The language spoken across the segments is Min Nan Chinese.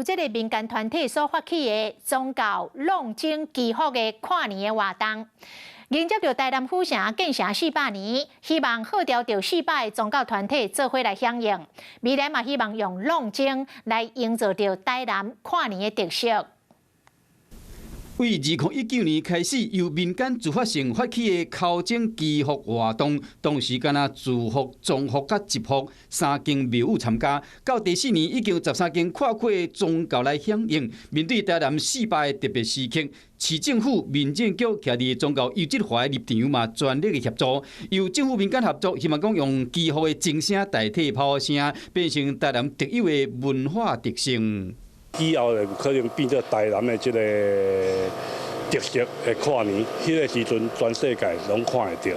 這个民間團體所發起的宗教挵鐘祈福的跨年的活動，迎接著台南府城建城400年，希望號召著400个宗教團體做伙來響應。未來嘛希望用挵鐘來營造著台南跨年的特色。為2019年開始，由民間自發性發起的敲鐘祈福活動，當時敢若慈福、中福佮集福三間廟宇參加。到第四年，已經有13間跨區的宗教來響應。面對台南400的特別時刻，市政府民政局徛佇宗教優質化的立場嘛，全力的協助，由政府民間合作，希望講用祈福的鐘聲代替炮聲，變成台南特有的文化特色。以後就有可能變做台南的這个特色的跨年，彼个時陣全世界攏看會著。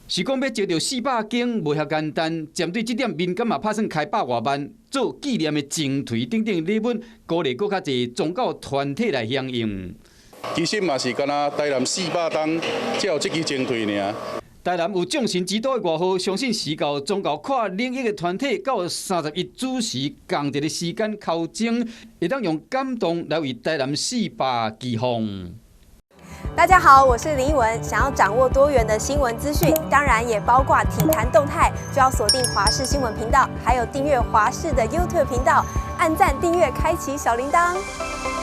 是講欲招著400間，無遐簡單。針對這點，民間嘛拍算開100外萬做紀念的鐘槌等等禮物，鼓勵閣較濟宗教團體來響應。其實嘛是敢若台南400冬，才有這支鐘槌爾。台南有眾神之都的外號，相信時到宗教跨領域的團體，佮31主時仝一个時間敲鐘，會當用感動來為台南400祈福。大家好，我是林奕文。想要掌握多元的新聞資訊，當然也包括體壇動態，就要鎖定華視新聞頻道，還有訂閱華視的 YouTube 頻道，按讚、訂閱、開啟小鈴鐺。